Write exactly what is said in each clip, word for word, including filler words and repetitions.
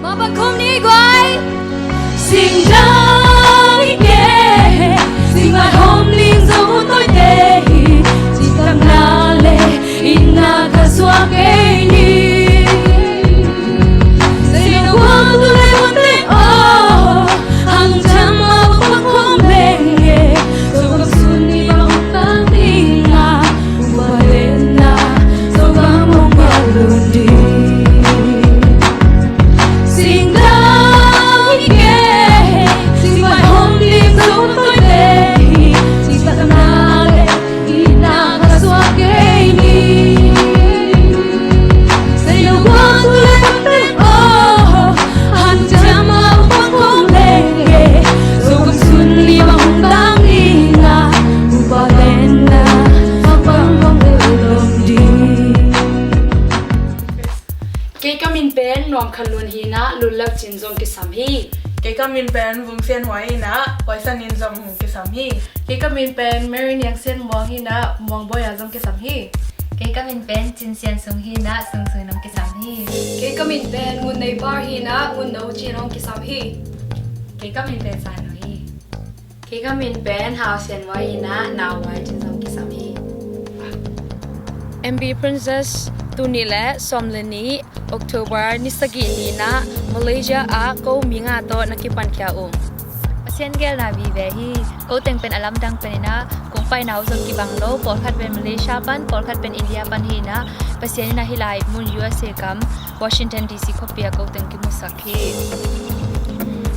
Mapang khawm ni guai. Singdang i ke, singmat hawm ning zo tawite hi, singdang na le, ina ka suak kei ni. Singdang guang tu le mun te, oh, hang jam a mapang khawm leng e, so kam sun ni bang tang ning a. Kei ka min pen Nuam Khan Lun hi-in ah, Lun Lap Cin zong kisam hi. Kei ka min pen Vung Sian Huai hi-in ah, Huai San In zong kisam hi. Kei ka min pen Mary Niang Sian Muang hi-in ah, Muang Bawi A zong kisam hi. Kei ka min pen Cin Sian Sung hi-in ah, Sung Sung In zong kisam hi. Kei ka min pen Ngun Nei Par hi-in ah, Ngun No Cin zong kisam hi. Kei ka min pen San No hi. Kei ka min pen Hau Sian Huai hi-in ah, Nau Huai Cin zong kisam hi. M B Princess tul nih le sawm le nih October ni sagih ni-in ah Malaysia ah ko mi nga tawh na kipankhia uh. Pasian geelna vive hi. Ko teng pen a lamdang pen in ah kong paina uh zong kibang lo, pawlkhat pen Malaysia pan, pawlkhat pen India pan hi-in ah, Pasian in ah hih lai mun U S A gam Washington D C khuapi ah ko teng kimusak hi.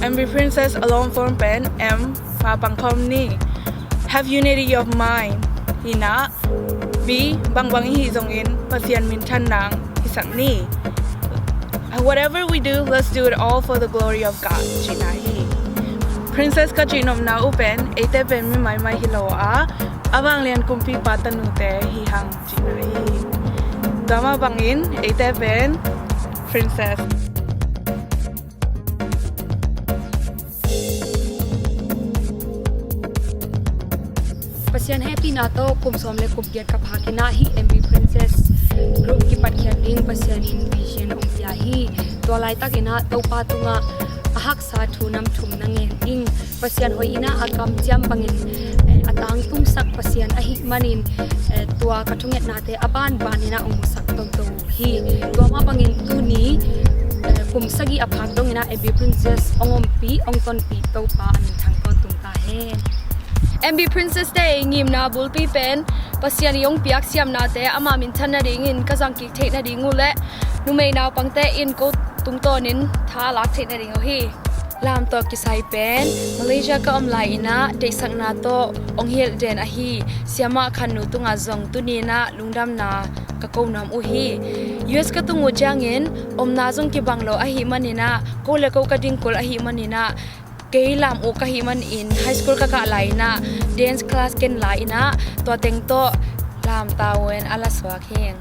M B Princess a long form pen M, mapang khawm ni. Have unity of mind hi-in ah, B, bangbang i hih zongin Pasian minthan nang hisak ni. Whatever we do, let's do it all for the glory of God, cihna hi. Princess ka cihnopna uh pen eite pen mi maimai hi lo a, a vanglian kumpipa tanute hi hang, cihna hi. Tua mah bangin eite pen Princess. Pasian hehpihna tawh kum sawm le kum giat ka phak in ah hih M B Princess group kipatkhiat ding Pasian in vision hong pia hi. Tua laitak in ah Topa tungah a haksa thu nam thum na ngen ding. Pasian hoih in ah a kamciam bangin, eh, a tangtungsak Pasian ahih manin, eh, tua ka thungetnate a banban in ah hong musak toto hi. Tua mah bangin tuni, eh, kum sagih a phak dong in ah M B Princess hong ompih, hong tonpih Topa a min thang tawntung ta hen. M B Princess te i ngimna bulpi pen Pasian i hong piak siamnate ama minthan nadingin ka zangkik theih nading uh leh numei naupangte in ko tungtawnin tha a lak theih nading uh hi. Lam tawh kisai pen Malaysia ka om lai in ah deihsakna tawh hong hilh den ahi Siamah Khan Nu tungah zong tuni in ah lungdamna ka ko nuam uh hi. U S ka tung uh ciangin omna zong kibang lo ahih manin ah, ko le ko ka dingkul ahih manin ah, kei lam uh ka hih manin high school ka kah lai in ah dance class ken la in ah, tua teng tawh lam tavuan a la suak hi.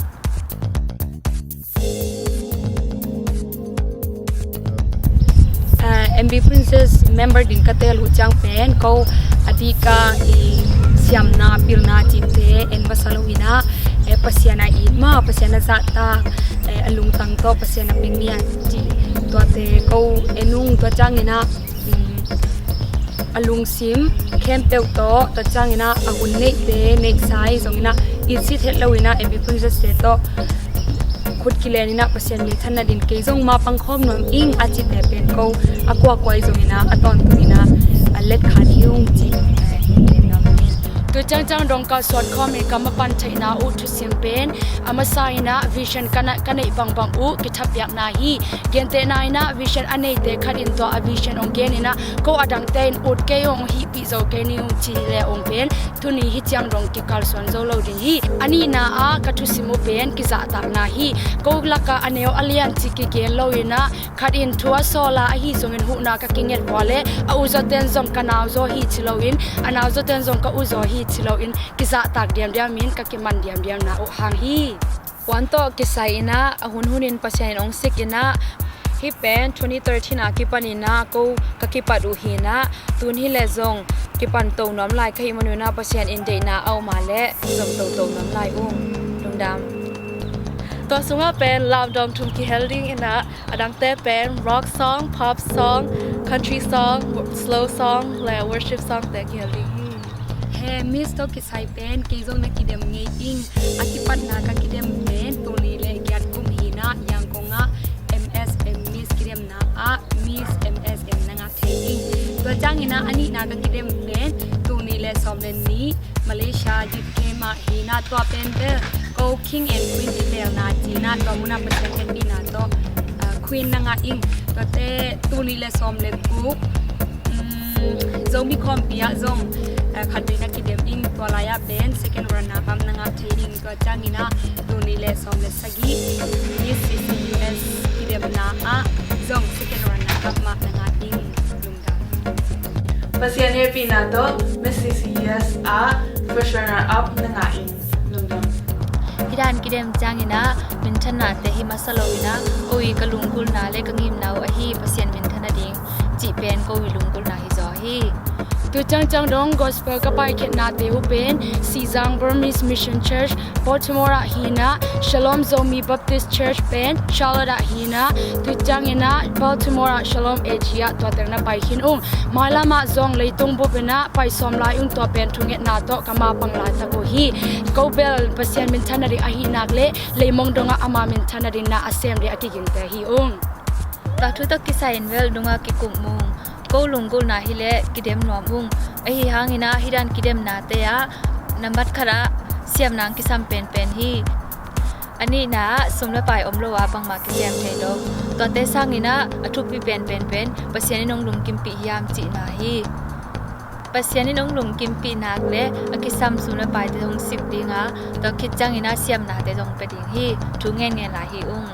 Eh, M B Princess member ding ka teel uh ciang pen ko a dika i siamna pilna cihte en masa lo in ah, eh, Pasian a it mah, Pasian a zahtak, eh, a lungtang tawh Pasian a pia ngiat cih tuate ko en ung. Tua ciangin ah, um, a lungsim khempeuh tawh, tua ciangin ah a hun neihte neihsa hi zongin ah itsit het lo in ah M B Princess te tawh khut kilen in ah Pasian minthan nadin kei zong mapang khawm nuam ing a cihte pen ko a kuakua hi zongin ah a tawntung in ah a let khan hi ung cih, eh, tua ciangciang dong kalsuan khawm in ka mapan theihna uh thusim pen a masa in ah vision ka na-, ka neih bangbang uh kithapiakna hi. Gentehna in ah vision a neite khat in tua a vision hong gen in ah ko a dangte in ut kei ung, hong hihpih zo kei ni ung ci le ung pen tuni hih ciang dong kikalsuan zo lo ding hi. A nihna ah ka thusim uh pen kizahtakna hi. Ko lakah a neu a lian ci kigen lo in ah khat in thu a sawl a, ahi zongin huhna ka kinget vua le a uzaw ten zong ka nauzaw hi ci lo in, a nauzaw ten zong ka uzaw hi ci lo in kizahtak diamdiam in ka kiman diamdiamna uh hang hi. Wan tawh kisai in ah a hunhun in Pasian in hong sik in ah hih pen twenty thirteen a kipan in ah ko ka kipat uh hi in ah, tun hi leh zong kipan to nuam lai ka hih man un ah Pasian in deihna a om a leh zom toto nuam lai ung. Lungdam. Tua sungah pen lamdawng thum kihel ding in ah A dangte pen rock song, pop song, country song, slow song le worship song te kihel ding hi. He Miss tawh kisai pen kei zong na kidem ngei ing. A kipatna ka kidem pen tul nih le giat kum hi-in ah Yangon ah M S M Miss kidemna ah Miss M S M na ngah thei ing. Tua ciangin ah a nihna ka kidem pen tul nih le sawm le nih Malaysia Youth Camp ah hi-in ah tua pen bel ko King and Queen kileelna ci-in ah tua mun ah Pasian hehpihna tawh, ah, Queen na ngah ing. Tuate tul nih le sawm le guk, um, Zomi Khawmpi ah zong, ah, khatvei na kidem ing. Tua lai-ah pen second runner up na ngah thei ing. Tua ciangin ah tul nih le sawm le sagih Miss C C U S kidemna ah zong second runner up mah na ngah ing. Lungdam. Pasian hehpihna tawh Miss C C U S ah first runner up na ngah ing. Lungdam. Hih dan kidem ciangin ah minthannate hi masa loin ah ko ii ka lunggulhna le ka ngimna uh ahi Pasian minthan nading cih pen ko ii lunggulhna hi zaw hi. Tu ciangciang dong gospel ka paikhiatnate uh pen Sizang Burmese Mission Church Baltimore ah hi-in ah Shalom Zomi Baptist Church pen Charlotte ah hi-in ah tu ciangin ah Baltimore ah Shalom A G ah tua teng na pai khin ung. Mailam ah zong leitung bup in ah pai sawm lai ung. Tua pen thungetna tawh ka mapang laitak uh hi. Ko bel Pasian minthan nading ahih nak leh leimong dongah ama minthan nading na a sem ding a kigingte hi ung. Tua thu tawh kisai in bel nunga kikum ung. Ko lunggulhna hi leh kidem nuam ung. Ahi hangin ah hih dan kidemnate ah nambat khat ah siamna hong kisam penpen hi. A nihna ah sum le pai om lo ah bangmah kisem thei lo. Tuate sangin ah a thupi penpen pen Pasian in hong lungkimpih hiam cihna hi. Pasian in hong lungkimpih nak leh a kisam sum le paite hong sik ding a, tua khit ciangin ah siamnate zong pia ding hi. Thu ngenngen lai hi ung.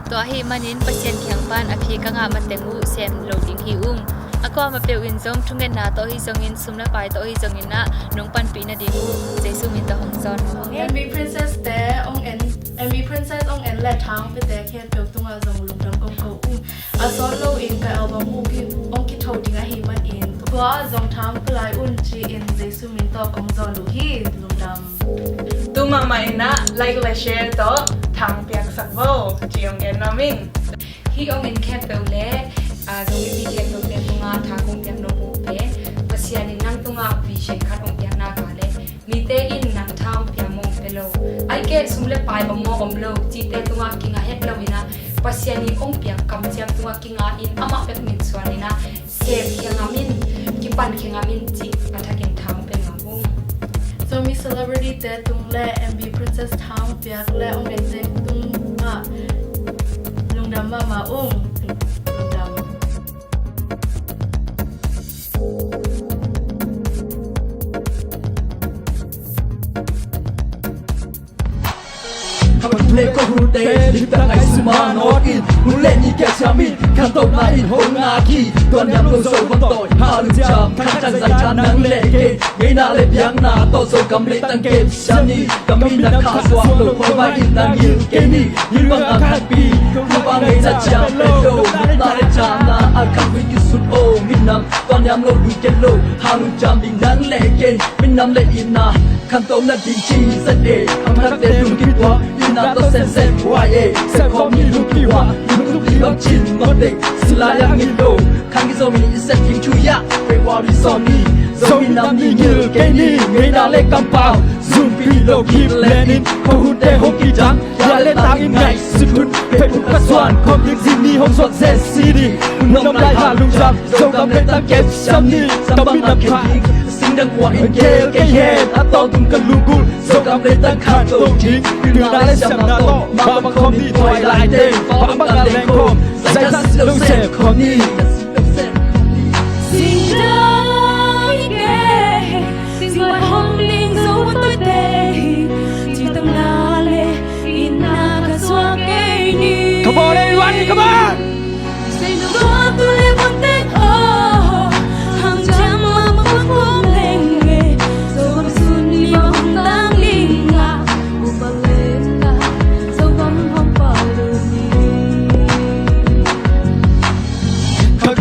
Tua ahih manin Pasian kiang pan a phi ka ngah mateng uh sem lo ding hi ung. A kuamah peuh in zong thungetna tawh hi zongin sum le pai tawh hi zongin ah nong panpih nading uh Jesu min tawh hong zawn ung. M V Princess te hong en, M V Princess hong en le thang piate khempeuh tungah zong lungdam kong ko ung. A sawt loin ka album uh ki, hong kitho ding ahih manin tua zong thang pia lai un ci-in Jesu min tawh kong zawn uh hi. Lungdam. Tu mahmah in ah like le share tawh thang piaksak vo ci hong gen nuam ing. Hih hong en khempeuh le, ah, Zomi pi khempeuh te tungah thang kong piak nop uh pen Pasian in nang tungah vision khat hong piak nak leh mite in nang thang pia mawk pia lo. Ahih kei leh sum le pai om maw om lo cihte tungah kingah het loin ah Pasian in hong piak kamciam tungah kingah in amah bek min suan in ah sem khia ngam in, kipan khia ngam in cih a thakin thang pia ngam ung. Zomi celebrity te tung le M V Princess thang piak le hong en te tungah lungdam mahmah ung. Lungdam. Khaman le ko hunte limtak ngaihsut mah nawt in, hun le ni kia siam in, khantohna in hong ngak hi. Tuan niam lo Zo bang tawi, ha lungciam khan can zai can nang le kei. Ngeina le biakna tawh Zogam leitang kem siam ni. Ka minam kha suak lo khuavak in nang ngil kei ni. Hih bang a khanpi khuavak ngei zat ciang pen lo. Ngeina le ciangna a khanpi kisut o minam. Tuan niam lo lui ken lo, ha lungciam ding nang le kei. Minam le itna khantohna ding ci zat e. Khamkhatte lungkim tua, itna tawh sensen huai e. Sepkhawm ni lungkim hua, lungtup li bang cin mawk dek. Silai a ngil lo, khan ki Zomi i sep ding thu ya. February sawm ni, Zomi nam ni ngil kei ni. Ngeina le kampau zumpi lo kip len in, ko hunte hong kidang. Ya le tang in ngaihsut hun, pei puk ka suan khawm ding zin ni hong suak zet si ding. Hun nong lai ha lungciam, Zogam leitang kem siam ni. Zambang nam khen ding, singdang kua in gel kei hen. A tawntung ka lunggulh, Zogam leitang khanto ding. Pilna le siamna tawh, mabang khawm ni tuai lai teng. Bang bang a leng khawm, zai sa si lo sem khawm ni. Singdang i ke, singbai hong ding Zo tawite. Citang na le, ina ka suak kei ni. Come on, everyone, come on!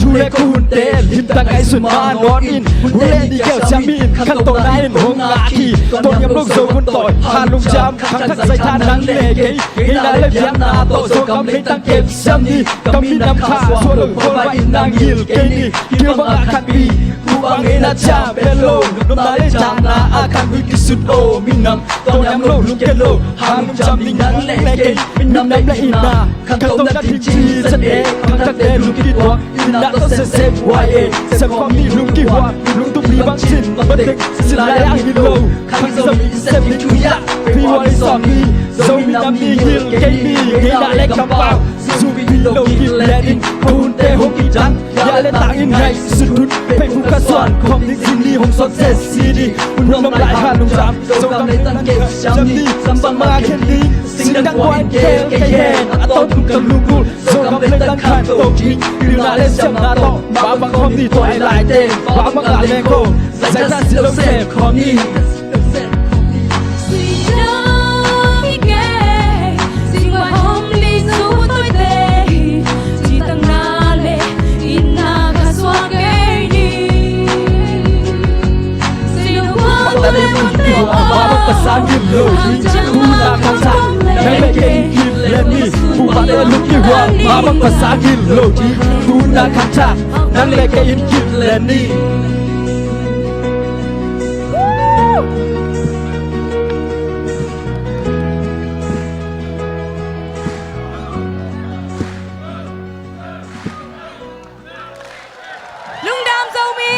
Thu le khuhunte limtak ngaihsun ma nawt in, hun le ni keu siam in, khantohna in hong ngah hi. Tawniam lo Zo hun tawi, Halungciam khangthak zaitha nang le kei. Ngeina le biakna tawh Zogam leitang kem siam ni. Ka minam kha suah lo khualva in na ngil kei ni. Kilvang a khanpi, kuva ngeina ciam bel lo. Nopna le thahna a khanpi kisut aw minam. Tawniam lo lungkiat lo, Halungciam ding nang le kei. Minam le itna, khantohna thingci zate, khangthakte lungkituak. Itna tawh sesep huai e, sepkhawm ni lungkihuak. Lungtup ni bang cin matek, sin lai a ngil lo. Khangzo ni sep ni thuyak, phi huai sawm ni. Zomi nam ni ngil kei ni, ngeina le kampau. Zumpi lo kip le ding, hunte hong kidang. Yah le tang in ngaihsut hun, pheiphuk kha suan khawm ding, sin ni hong sawt sesi ding. Hun nop lai Halungciam, Zogam leitang kem siam ni. Sambang ma khen ding, singdang kua in kel kei hen. A tawntung ka lunggulh, Zogam leitang khantoh ding. Pilna le siamna tawh, mabang khawm ni tuai lai teng. Mabang a leng ko, zaitha si lo sem khawm ni. Mabang pasal ngil lo ding, tuna khangthak nang le kei in kip le ni. Pu pa te lungkihuak, mabang pasal ngil lo ding, tuna khangthak nang le kei in kip le ni. Lungdam Zomi.